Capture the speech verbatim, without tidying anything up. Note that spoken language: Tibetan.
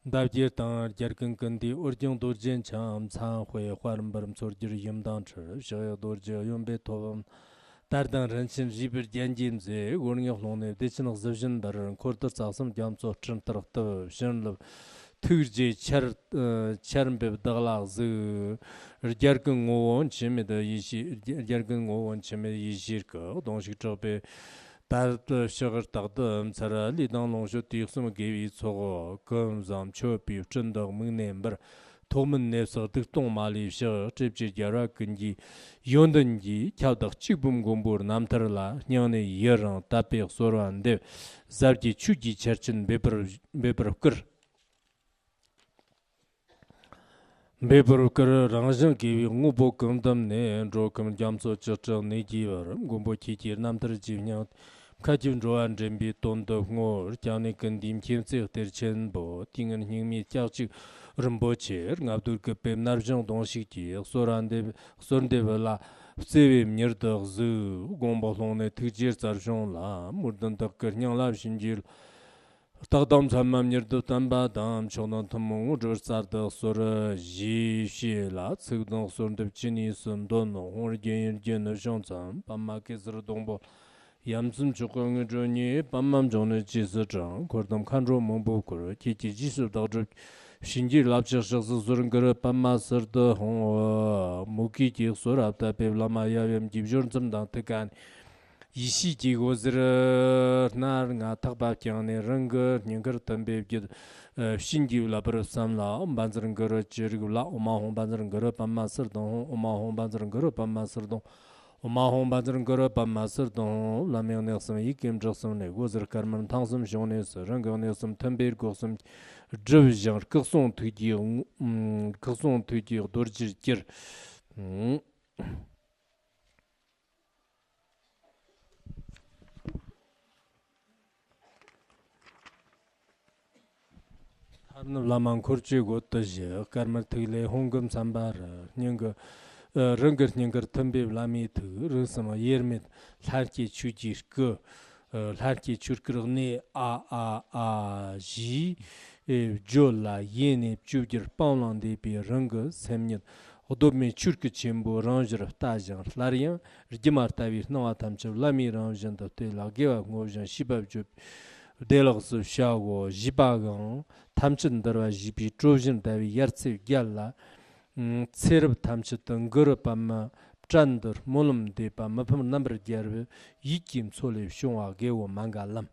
འདབ་བརྒྱད་དང་རྒྱལ་ཀུན་ཀུན་འདུས་འོད་ཀྱང་རྡོ་རྗེ་འཆང་། མཚན་དཔལ་དཔལ་འབར་མཚོ་རྒྱལ་ཡུམ་དང་འཁྲིལ། ཕྱག་གཡས་རྡོ་རྗེ་གཡོན་པས་ཐོབ། དར་དང་རིན་ཆེན་རིལ་བུར་བརྒྱན་གྱིས་མཛེས། སྒོ་ལྔའི་ཀློང་ནས་བདེ་ཆེན་གཟི་བྱིན་འབར། འཁོར་དུ་རྩ་གསུམ་རྒྱ་མཚོ་སྤྲིན་ལྟར་བརྟུལ། བྱིན་རླབས་ཐུགས་རྗེའི་ཆར་ཆར་འབེབས་བདག་ལ་གཟིགས། རྒྱལ་ཀུན་ངོ་བོ་འཆི་མེད་ཡེ་ཤེས། རྒྱལ་ཀུན་ངོ་བོ་འཆི་མེད་ཡེ་ཤེས་ཀྱི་གདུང་ཤུགས་དྲག་པོས། དར་དུ་ཕྱག་རྟག་ཏུ་འཚལ། ལུས་དང་ལོངས་སྤྱོད་དུས་གསུམ་དགེ་བའི་ཚོགས། ཀུན་བཟང་མཆོད་པའི་སྤྲིན་དག་མིག་ནས་འབར། ཐོག་མིན་ནད་བསགས་སྡིག་ལྟུང་མ་ལུས་བཤགས། སྲིད་པའི་རྒྱལ་བ་ཀུན་གྱི་ཡོན་ཏན་གྱིས། ཁྱབ་བདག་གཅིག་པུ་མགོན་པོའི་རྣམ་ཐར་ལ། སྙིང་ནས་ཡི་རང་དད་པས་གསོལ་བ་འདེབས། ཟབ་རྒྱས་ཆོས་ཀྱི་ཆར་ཆེན་འབེབས་པར་འབེབས་པར་བསྐུལ། འབེབས་པར་བསྐུལ། རང་བཞིན་དགེ་བའི་དངོས་པོ་ཀུན་བསྡམས་ནས། འགྲོ་ཀུན་རྒྱ་མཚོ་བཅུ་དྲུག་ནུས་བསྒྱིས་པར། མགོན་པོ་ཁྱེད་ཀྱི་རྣམ་ཐར་ཇི་སྙེད། མཁའ་ཁྱབ་འགྲོ་བ་འདྲེན་པའི་དོན་དུ་བསྔོ། སྐྱབས་གནས་ཀུན་འདུས་མཁྱེན་བརྩེའི་གཏེར་ཆེན་པོ། དུས་ངན་སྙིགས་མའི་ལྕགས་གཅིག་རིན་པོ་ཆེ། རྔ་བསྡུས་གུས་པས་ནར་བཞིན་གདུང་ཤུགས་ཀྱིས། གསོལ་བ་འདེབས་གསོལ་འདེབས་ལ་བརྩེ་བས་མྱུར་དུ་གཟིགས། དགོངས་པ་ཀློང་ནས་ཐུགས་རྗེའི་རྩལ་བྱུང་ལ། མོས་ལྡན་བདག་གི་སྙིང་ལ་བྱིན་གྱིས་རྟག་དང་མཚན་མ་མྱུར་དུ་བསྟན་པ་དང་། མཆོག་དང་ཐུན་མོང་དངོས་གྲུབ་སྩལ་དུ་གསོལ། ཞེས་བཤད་ལ། ཚིག་དང་གསོལ་འདེབས་ཅི་ནུས་སུ་འདོན། ཧཱུྃ་རྒྱན་ཡེ་རྒྱན་ནུབ་བྱང་མཚམས། པདྨ་གེ་སར་སྡོང་པོ་ཡ་མཚན་མཆོག་གི་དངོས་གྲུབ་བརྙེས། པདྨ་འབྱུང་གནས་རྗེས་སུ་འབྲང་། འཁོར་དང་མཁའ་འགྲོ་མང་པོས་བསྐོར། ཁྱེད་ཀྱི་རྗེས་སུ་བདག་སྒྲུབ། བྱིན་གྱིས་བརླབ་ཕྱིར་གཤེགས་སུ་གསོལ། གུ་རུ་པདྨ་སིདྡྷི་ཧཱུྃ། མོའུ་གུའི་གསོལ་རབ་བཏབ་པས། བླ་མ་ཡབ་ཡུམ་གྱི་སྦྱོར་མཚམས་དང་ཐུགས་ཀ་ནས། ཡེ་ཤེས་ཀྱི་འོད་ཟེར་སྣར་ལྔ་ཐག་པ་བརྐྱངས་ནས། རང་གི་སྙིང་གར་ཐིམ་པས་བརྒྱུད། བྱིན་གྱིས་བརླབ་པར་བསམ་ལ། ཨོཾ་བཛྲ་གུ་རུ་ཅི་རིགས་ལ། ཨོཾ་ཨཱཿཧཱུྃ་བཛྲ་གུ་རུ་པདྨ་སིདྡྷི་ཧཱུྃ། ཨོཾ་ཨཱཿཧཱུྃ་བཛྲ་གུ་རུ་པདྨ་སིདྡྷི་ཧཱུྃ། ཨོཾ་ཨཱཿཧཱུྃ་བཛྲ་གུ་རུ་པདྨ་སིདྡྷི་ཧཱུྃ། བླ་མའི་གནས་གསུམ་ཡི་གེ་འབྲུ་གསུམ་ནས། འོད་ཟེར་དཀར་དམར་མཐིང་གསུམ་བྱུང་ནས་སུ། རང་གི་གནས་གསུམ་ཐིམ་པས་སྒོ་གསུམ་སྒྲིབ་སྦྱངས། སྐུ་གསུང་ཐུགས་ཀྱི་སྐུ་གསུང་ཐུགས་ཀྱི་རྡོ་རྗེར་གྱུར། ཐབས་ནི་བླ་མ་འཁོར་བཅས་འོད་དུ་ཞུ། དཀར་དམར་ཐིག་ལེ་ཧཱུྃ་གི་མཚན་པ་རུ། སྙིང་གི་ཨ་རང་གི་སྙིང་གར་ཐིམ་པས་བླ་མའི་ཐུགས། རིགས་གསུམ་དབྱེར་མེད་ལྷན་སྐྱེས་ཆོས་ཀྱི་སྐུ། ཨ་ལྷན་སྐྱེས་ཆོས་སྐུར་གནས། ཨ་ཨ་ཨ་ཞེས་བརྗོད་ལ། ཡེ་ནས་བཅོས་བསྒྱུར་སྤང་བླང་འདས་པའི་རང་གི་སེམས་ཉིད་གདོད་མའི་ཆོས་སྐུ་ཆེན་པོའི་རང་ཞལ་ལྟ་ཞིང་། སླར་ཡང་སྒྱུ་མ་ལྟ་བུའི་སྣང་བ་ཐམས་ཅད་བླ་མའི་རང་བཞིན་དུ་བལྟས་ལ། དགེ་བ་བསྔོ་ཞིང་བྱིས་པ་བརྗོད་པའི་བདེ་ལེགས་སུ་བྱའོ། བྱིས་པའང་ཐམས་ཅད་འདུལ་བ་བཞི་པའི་སྤྲོ་བཞིན་ཟླ་བའི་ཡར་ཚེས་བརྒྱད་ལ། ཚེ་རབས་ཐམས་ཅད་དུ་གུ་རུ་པདྨ་བྲན་དུ་སྨོན་ལམ་འདེབས་པ། མི་ཕམ་རྣམ་པར་རྒྱལ་བའི་ཡིད་ཀྱི་མཚོ་ལས་བྱུང་བ་རྒྱལ་པོ་མ་ག་ལམ།